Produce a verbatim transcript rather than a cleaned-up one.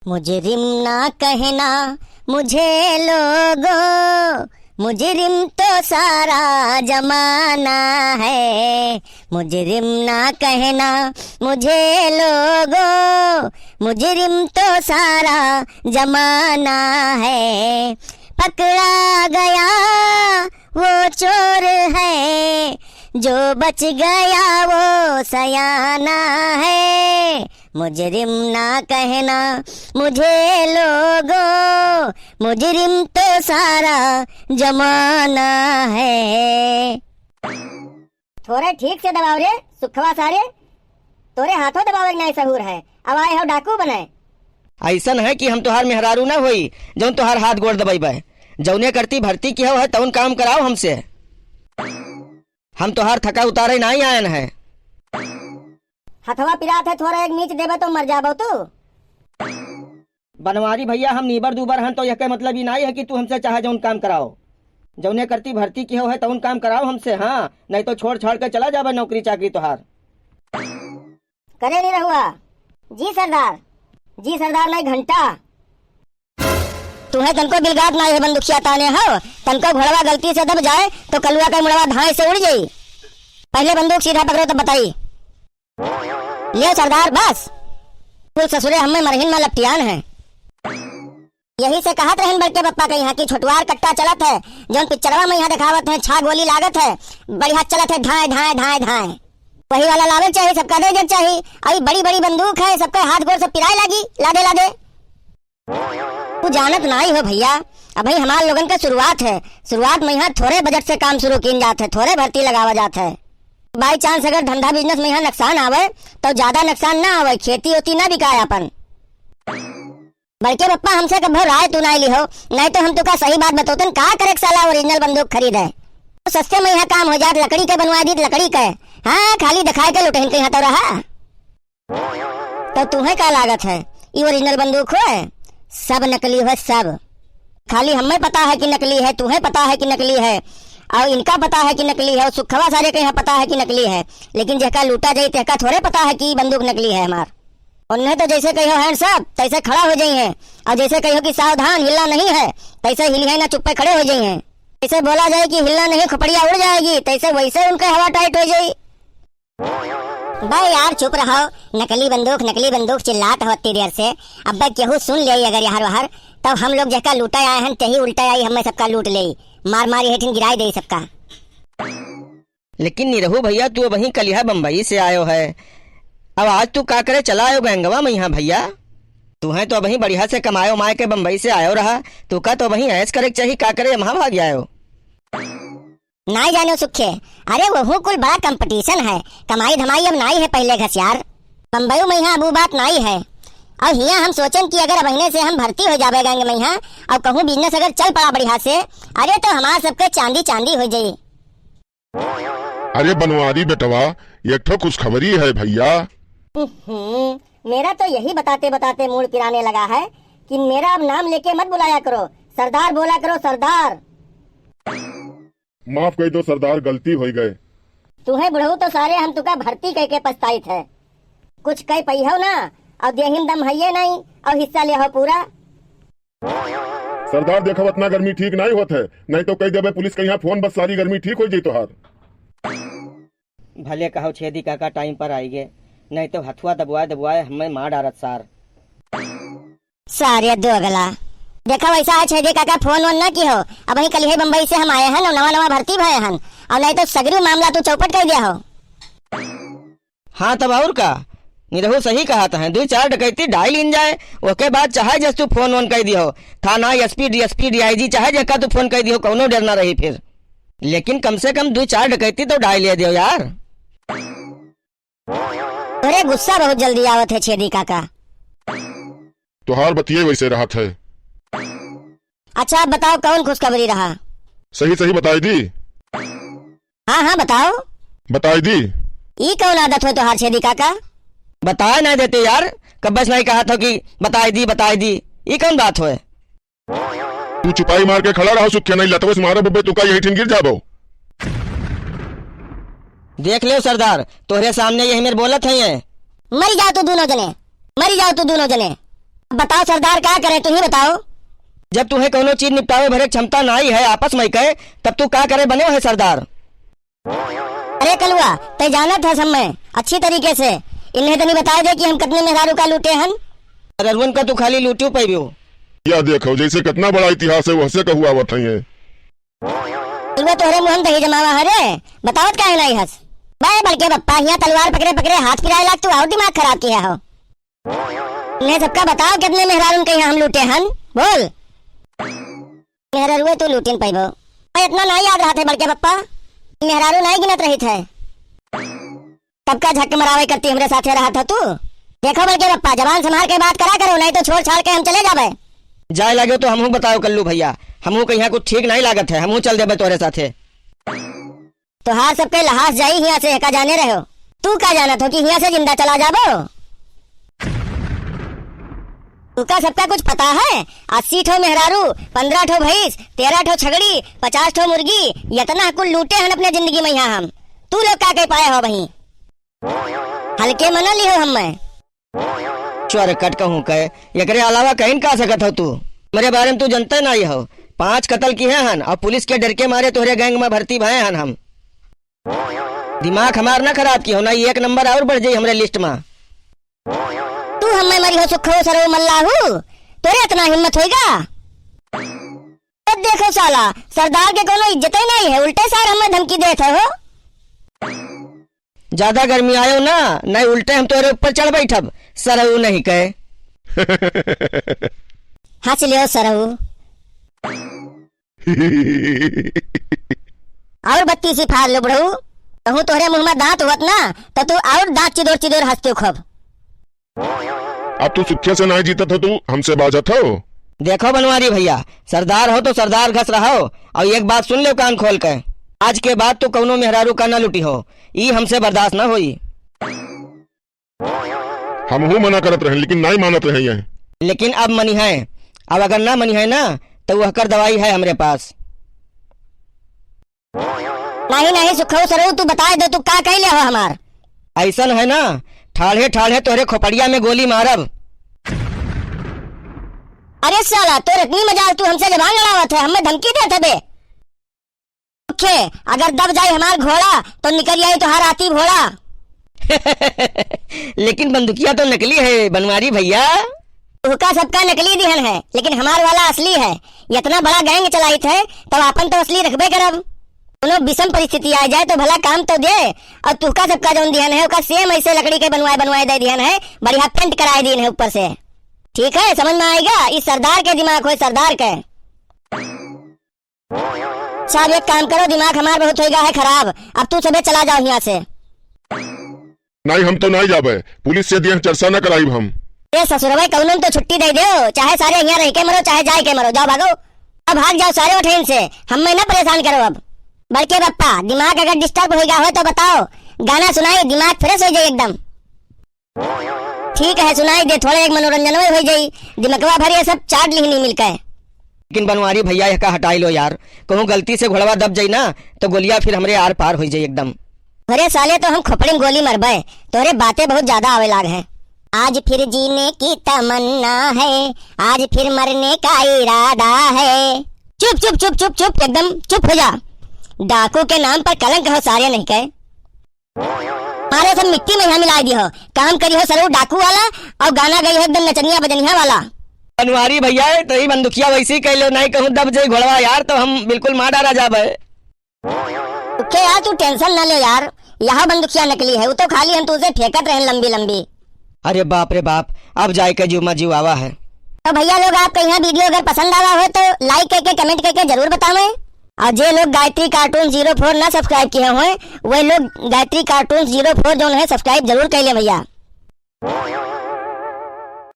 मुजरिम ना कहना मुझे लोगों, मुजरिम तो सारा जमाना है। मुजरिम ना कहना मुझे लोगों, मुजरिम तो सारा जमाना है। पकड़ा गया वो चोर है, जो बच गया वो सयाना है। मुजरिम ना कहना मुझे लोगों, मुजरिम तो सारा जमाना है। थोरे ठीक से दबाव रे, सुखवा सारे। तोरे हाथों दबावे के नाई सहूर है, अब आए हो डाकू बने। अइसन है कि हम तोहार मेहरारू ना होई, जौन तोहार हाथ गोड़ दबइबे। जौने करती भर्ती किहो है, तौन काम कराओ हमसे। हम तोहार थका उतारे नाई आयन है। हथवा पिरात है, थोरा एक मीच देबे तो मर जाबो तू। बनवारी भइया, हम नीबर दूबर हन, तो यहके मतलब ई नाई है कि तू हमसे चाहे जौन काम कराओ। जौने करती भर्ती किहो है, तौन काम कराओ हमसे, हाँ, नहीं तो छोड़ छाड़ के चला जाबे नौकरी चाकरी तोहार। करे निरहुआ। जी सरदार। जी सरदार, नहीं घंटा। तुहे तनको बिलगात नाई है बंदूकिया ताने हो, तनको घोड़वा गलती से दब जाए तो कलुआ का मुड़वा धाए से उड़ जाई। पहले बंदूक सीधा पकड़ो तब बताई। लियो सरदार, बस। कुल ससुरे हमें मरहिन में लपटियान है। यही से कहत रहन बड़के पप्पा के यहाँ कि छोटुआर कट्टा चलत है, जौन पिक्चरवा में यहाँ दिखावत है, छा गोली लागत है, बढ़िया चलत है, धाए, धाए, धाए, धाए। वही वाला लावे के चाही, सबका दे दे के चाही। अभी बड़ी बड़ी बंदूक है, सबके हाथ गोड़ सब पिराए लागी, लादे, लादे। तू जानत नाई हो भइया, अबही हमार लोगन का शुरुआत है। शुरुआत में यहाँ थोरे बजट से काम शुरू कीन जात है, थोरे भर्ती लगावा जात है। By chance अगर धंधा business में यहाँ नुकसान आवे, तो ज्यादा नुकसान ना आवे, खेती ओती ना बिकाए आपन। बड़के पप्पा, हमसे कभो राय तू नाई लिहो, नहीं तो हम तुका सही बात बतौतन, का करे के साला original बंदूक खरीदे। तो सस्ते में यहाँ काम हो जात, लकड़ी के बनवा दीत, लकड़ी के। हाँ, खाली दिखाए के लुटहिन के यहाँ तो रहा। तो तुहे का लागत है, ई original बंदूक होए? सब नकली होए, सब। खाली हमें पता है कि नकली है, तुहे पता है कि नकली है, और इनका पता है कि नकली है, और सुखवा सारे के यहाँ पता है कि नकली है, लेकिन जेहका लूटा जाई, तेहका थोरे पता है कि ई बंदूक नकली है हमार। उन्हें तो जैसे कहियो hands up, तैसे खड़ा हो जाई हैं, और जैसे कहियो कि सावधान, हिलना नहीं है, तैसे हिली है ना, चुप्पे खड़े हो जाई हैं। जैसे बोला जाए कि हिलना नहीं, खोपड़िया उड़ जाएगी, तैसे वैसे उनके हवा tight हो जाई। बे यार चुप रहो, नकली बंदूक, नकली बंदूक चिल्लात हो अत्ती देर से। अब्बे केहू सुन लेई अगर यार वहर, तब हम लोग जेहका लूटे आए हन, तेही उल्टे आई, हमें सबका लूट लेई, मार मारी हेठिन गिराई देई सबका। लेकिन निरहू भइया, तू अबहीं कलिहा बम्बई से आयो है, अब आज तू का करे चला आयो गैंगवा में यहाँ भइया? तुहे तो अबहीं बढ़िया से कमाए उमाए के बम्बई से आयो रहा, तू का तो अबहीं ऐश करे के चाही, का करे यहाँ भाग आयो? नाई जाने सुखे, अरे वहू कुल बड़ा competition है, कमाई धमाई अब नाई है पहिले घसियार। बम्बई में यहाँ अब ऊ बात नाई है। और हियाँ हम सोचन कि अगर अबहिने से हम भर्ती हो जाबे गैंग में यहाँ, और कहूँ business अगर चल पड़ा बढ़िया से, अरे तो हमार सबके चांदी चांदी हो जाई। अरे बनवारी बेटवा, एक ठो खुशखबरी है भइया। हम्म, मेरा तो यही बताते बताते मूड पिराने लगा है कि मेरा अब नाम लेके मत बुलाया करो, सरदार बोला करो, सरदार। माफ कइ दो सरदार, गलती होइ गए। तुहे बुढ़ऊ तो सारे हम तुका भर्ती कइ के पछताइत है। कुछ कइ पइहो ना, और देहिम दम हइये नहीं, और हिस्सा लेहो पूरा। सरदार देखो, अतना गर्मी ठीक नाई होत है, नहीं तो कइ देबे पुलिस के यहाँ फोन, बस सारी गर्मी ठीक होइ जाई तोहार। भले कहो छेदी काका टाइम पर आइगे, नहीं तो हथुआ दबवाए दबवाए हमें मार डारत सार। सारे दोगला। देखो वैसा है छेदी काका, फोन वोन ना किहो। अबहीं कलिहे बम्बई से हम आए हन और नवा नवा भर्ती भए हन, और नहीं तो सगरी मामला तू चौपट कइ दिया हो। हाँ तब और का, निरहू सही कहत हैं, दुइ चार डकैती डाइ लीन जाए, ओके बाद चाहे जस तू फोन वोन कइ दिहो, थाना, SP, DSP, DIG, चाहे जेका तू फोन कइ दिहो, कौनो डर ना रही फिर। लेकिन कम से कम दुइ चार डकैती तो डाइ ले दिहो यार। अरे गुस्सा बहुत जल्दी आवत है छेदी काका। तोहार बतिये वैसे रहत है। अच्छा, अब बताओ, कौन खुशखबरी रहा? सही सही बताई दी। हाँ, हाँ, बताओ। बताई दी। ई कौन आदत होय तोहार छेदी काका? बताए ना देते यार, कब्बे से नहीं कहत हो कि बताई दी, बताई दी। ई कौन बात होय? तू चुपाई मार के खड़ा रहो सुखे, नहीं लतवस मारब बे, तू का यही ठिन गिर जाबो। देख लेव सरदार, तोहरे सामने यही मेर बोलत है ये। मरी जाओ तू दूनों जने, मरी जाओ तू दूनों जने। बताओ सरदार, का करे, तुहीं बताओ। जब तुहें कउनो चीज निपटावे भरे क्षमता नाहीं है आपस मइके, तब तू का करे बन्यो है सरदार? अरे कलुआ, तैं जानत हस हम्मे अच्छी तरीके से। इन्हें तनी बताए दे कि हम कतनी मेहरारू का लूटे हन। सरउवन का तू खाली लूट्यो पइब्यो। या देखो, जइसे कतना बड़ा इतिहास है, वहसे कहू आवत है ये। कलुआ, तोहरे मुँह में दही जमावा है रे, बतावत काहे नाहीं हस? बे बड़के बप्पा, हियाँ तलवार पकड़े पकड़े हाथ पिराए लाग, तू अउर दिमाग खराब किहे हो। इन्हें सबका बताओ, कितने मेहरारून के यहाँ हम लूटे हन, बोल। मेहरारुए तू लूटिन पइबो। अरे, इतना नाहीं याद रहत है बड़के बप्पा, मेहरारू नाहीं गिनत रहित है। तब का झक मरावे करती हमरे साथे रहत है तू? देखो बड़के बप्पा, जबान संभार के बात करा करो, नाहीं तो छोड़ छाड़ के हम चले जाबे। जाए लागे तो हमहू बताओ कल्लू भइया, हमहू के यहाँ कुछ ठीक नाहीं लागत है, हमहू चल देबे तोहरे साथे। तोहार सबके लहास जाई हियाँ से, का जाने रहो? तू का जानत हो कि हियाँ से जिंदा चला जाबो? तुका सबका कुछ पता है? अस्सी ठो मेहरारू, पन्द्रह ठो भैंस, तेरह ठो छगड़ी, पचास ठो मुर्गी, यतना कुल लूटे हन अपने जिंदगी में यहाँ हम। तू लोग का कह पाए हो वहीं? हल्के मना लिहो हम्मे। चोर कट कहूँ के, एकरे अलावा कहीं का सकत हो तू? हमरे बारे में तू जनते नाहीं हो। पांच कत्ल किहे हन अउर पुलिस के डर के मारे तोहरे गैंग में भर्ती भए हन हम। दिमाग हमार ना खराब किहो, नाहीं एक नंबर अउर बढ़ जाई हमरे लिस्ट में। तू हम्मे मरी हो सुखो सरऊ मल्लाहू, तोरे इतना हिम्मत होइगा? अब देखो साला, सरदार के कउनो इज्जते नाहीं है, उल्टे सार हम्मे धमकी देत है हो। ज्यादा गर्मी आयो ना, नाहीं उल्टे हम तोरे ऊपर चढ़ बैठब, सरऊ नहीं कहे। हँस लियो सरऊ। अउर बत्तीसी फाड़ लो बुढ़ऊ, कहूँ तोहरे मुँह में दाँत होत ना, तो तू अउर दाँत चिदोर चिदोर हँसते खूब। अब तू सुखे से नाहीं जीतत हो, तू हमसे बाजत हो। देखो बनवारी भइया, सरदार हो तो सरदार घस रहो, अउर एक बात सुन लो कान खोल के, आज के बाद तू कउनो मेहरारू का ना लूटी हो, ई हमसे बर्दाश्त ना होई। हमहू मना करत रहेन, लेकिन नाहीं मानत रहे ये। लेकिन अब मनिहैं, अब अगर ना मनिहैं ना, तो वहकर दवाई है हमरे पास। नाहीं, नाहीं, सुखऊ सरऊ, तू बताए दे, तू का कइले हो हमार? अइसन है ना, ठाढ़े ठाढ़े तोहरे खोपड़िया में गोली मारब। अरे साला, तोर इतनी मजाल, तू हमसे जबान लड़ावत है, हमें धमकी देत है बे। ओके, अगर दब जाई हमार घोड़ा, तो निकल आई तोहार आती घोड़ा। लेकिन बंदुकिया तो नकली है बनवारी भइया। तुहका सबका नकली दिहन है, लेकिन हमार वाला असली है। इतना बड़ा गैंग चलाइत है, तब आपन तो असली रखबे करब। कउनो विषम परिस्थिति आ जाए तो भला काम तो दे। अउर तुहका सबका जौन दिहन है, ओका सेम ऐसे लकड़ी के बनवाए बनवाए दे दिहन है, बढ़िया पेंट कराए दिहन है ऊपर से। ठीक है, समझ में आइगा? ई सरदार के दिमाग होए, सरदार के। साहब, एक काम करो, दिमाग हमार बहुत होइगा है खराब, अब तू सबे चला जाओ हियाँ से। नाहीं, हम तो नाहीं जाबे, पुलिस से दिहन चर्चा न कराइब हम। ए ससुरवे, कउनो तो छुट्टी दे देओ, चाहे सारे हियाँ रह के मरो, चाहे जाए के मरो, जाओ भागो। अब भाग जाओ सारे उठेन से, हमें ना परेशान करो अब। बड़के बप्पा, दिमाग अगर डिस्टर्ब होइगा हो तो बताओ, गाना सुनाई, दिमाग फ्रेश हो जाए एकदम। ठीक है, सुनाई दे, थोड़े एक मनोरंजन हो जाई, दिमकवा भर ये सब चाट लिहनी मिलके। लेकिन बनवारी भइया, यहका हटाई लो यार, कहूँ गलती से घोड़वा दब जाई ना, तो गोलिया फिर हमरे आर पार हो जाई एकदम। अरे साले, तो हम खोपड़ी में गोली मरबे, तोहरे बातें बहुत ज्यादा आवे लाग है। आज फिर जीने की तमन्ना है, आज फिर मरने का इरादा है। चुप, चुप, चुप, चुप, चुप, एकदम चुप हो जा। डाकू के नाम पर कलंक हो सारे नहीं कहे। मारे सब मिट्टी में यहाँ मिला दियो। काम करी हो सरऊ डाकू वाला अउर गाना गई हो एकदम नचनिया बजनिया वाला। बनवारी भइया, तोही बंदुकिया वैसे ही कह लो, नाहीं कहूँ दब जाई घोड़वा यार, तो हम बिल्कुल मार डारा जाबे। ओके यार, तू टेंशन ना ले यार, यह बंदुकिया नकली है, वो तो खाली हम तुझे फेंकत रहे लंबी लंबी। अरे बाप रे बाप, अब जाए के जीव में जीव आवा है। तो भइया लोग, आपका यह वीडियो अगर पसंद आवा हो तो लाइक करके, कमेंट करके जरूर बतावें। अउर जे लोग गायत्री कार्टून ज़ीरो फ़ोर ना सब्सक्राइब किहे होए, वह लोग गायत्री कार्टून ज़ीरो फ़ोर जौन है सब्सक्राइब जरूर कर लें भइया।